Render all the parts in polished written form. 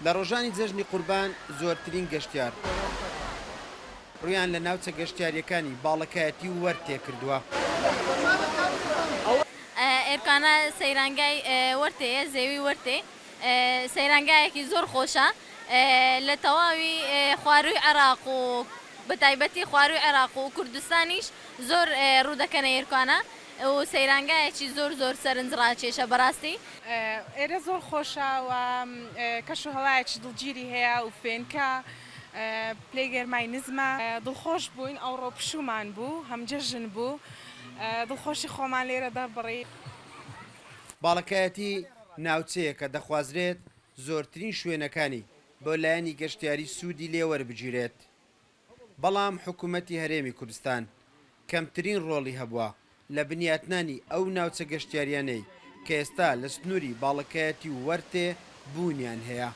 لە ڕۆژانی جەژنی قوربان زۆرترین گەشتیار ڕوویان لە ناوچە گەشتیارییەکانی باڵەکایەتی و وەرتێ کردووە. ئێرکانە سەیرانگای وەرتێیە، زێوی وەرتێ، سەیرانگایەکی زۆر خۆشە لە تەواوی خوارووی عێراق و بەتایبەتی خوارووی عێراق و کوردستانیش زۆر ڕوو دەکەنە ئێرکانە و سەیرانگایەکی زۆر زۆر سەرنجڕاکێشە بەڕاستی. ئێرە زۆر خۆشە و کەش و هەوایەکی دڵگیری هەیە و فێنکە، پلەی گەرمای نزمە. دڵخۆش بووین ئەوڕۆ پشوومان بوو هەم جەژن بوو دڵخۆشی خۆمان لێرە دەربڕی. باڵەکایەتی ناوچەیەکە دەخوازرێت زۆرترین شوێنەکانی بۆ لایەنی گەشتیاری سوودی لێ وەربگیرێت، بەڵام حکومەتی هەرێمی کوردستان کەمترین ڕۆڵی هەبووە لە بنیاتنانی ئەو ناوچە گەشتیاریانەی کە ئێستا لە سنووری باڵەکایەتی و وەرتێ بوونیان هەیە.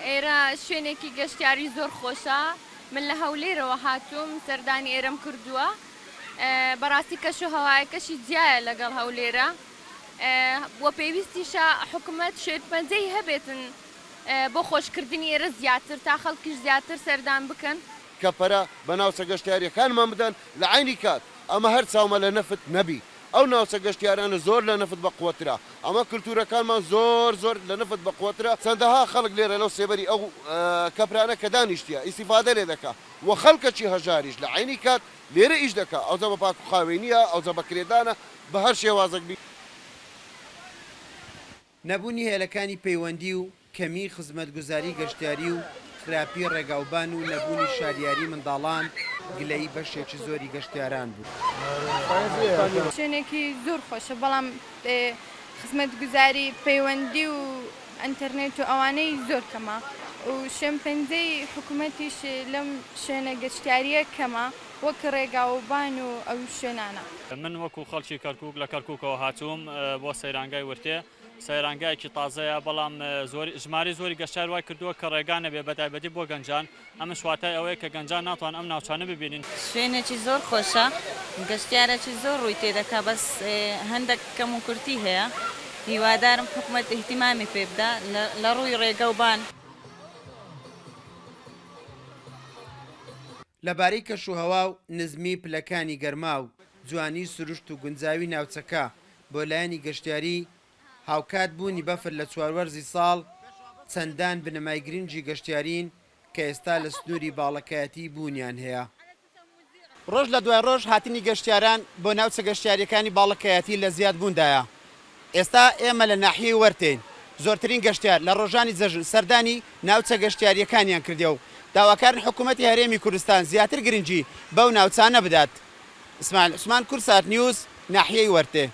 ئێرە شوێنێکی گەشتیاری زۆر خۆشە، من لە هەولێرەوە هاتووم سەردانی ئێرەم کردووە، بەڕاستی کەش و هەوایەکەشی جیایە لەگەڵ هەولێرە و پێویستیشە حکومەت شێرپەنجەی هەبێتن بۆ خۆشکردنی ئێرە زیاتر تا خەڵکیش زیاتر سەردان بکەن. کە پەرە بە ناوچە گەشتیاریەکانمان بدەن لە عەینی کات ئەمە هەر چاومە لە نەفت نەبی ئەو ناوچە گەشتیارانە زۆر لە نەفت بە قوەترە ئەمە کلتورەکانمان زۆر زۆر لە نەفت بە قوەترە چەندەها خەڵک لێرە لەو سێبەری ئەو کەپرانە کە دانیشتیە ئیستیفادە لێ دەکا وە خەڵکەکی هەژاریش لە عەینی کات لێرە ئیش دەکا ئەوجا بە پاک و خاوێنیە ئەوجا بە کرێدانە بە هەر شێوازەک بی. نەبوونی هێلەکانی پەیوەندی و کەمیی خزمەتگوزاری گەشتیاری و خراپی ڕێگاوبان و نەبوونی شالیاری منداڵان گلەیی بەشێکی زۆری گەشتیاران بوو. شوێنێکی زۆر خۆشە بەڵام خزمەتگوزاری پەیوەندی و ئەنتەرنێت و ئەوانەی زۆر کەمە و شوێنپەنجەی حکومەتیش لەم شوێنە گەشتیارییە کەمە وەک ڕێگاوبان و ئەو شوێنانە. من وەکو خەڵکی کەرکوک لە کەرکوکەوە هاتووم بۆ سەیرانگای ورتێ، سەیرانگایەکی تازەیە بەڵام ژمارەی زۆری گەشتیار وای کردووە کە ڕێگا نەبێ بەتایبەتی بۆ گەنجان، ئەمەش واتای ئەوەیە کە گەنجان ناتوانن ئەم ناوچانە ببینن. شوێنێکی زۆر خۆشە گەشتیارەکی زۆر ڕووی تێدەکا بەس هەندەک کەم و کورتی هەیە هیوادارم حکومەت ئیهتیمامی پێ بدا لە ڕووی ڕێگە و بان. لەبارەی کەشوهەوا و نزمیی پلەکانی گەرما و جوانیی سروشت و گونجاوی ناوچەکە بۆ لایەنی گەشتیاری، هاوکات بوونی بەفر لە چواروەرزی ساڵ، چەندان بنەمای گرنگی گەشتیارین کە ئێستا لە سنووری باڵەکایەتی بوونیان هەیە. ڕۆژ لە دوای ڕۆژ هاتنی گەشتیاران بۆ ناوچە گەشتیارییەکانی باڵەکایەتی لە زیادبووندایە. ئێستا ئێمە لە ناحیەی وەرتێین، زۆرترین گەشتیار لە ڕۆژانی جەژن سەردانی ناوچە گەشتیارییەکانیان کردیە و داواکارن حکوومەتی هەرێمی کوردستان زیاتر گرنگی بەو ناوچانە بدات. ئیسماعیل عوسمان، کوردسات نیوز، ناحیەی وەرتێ.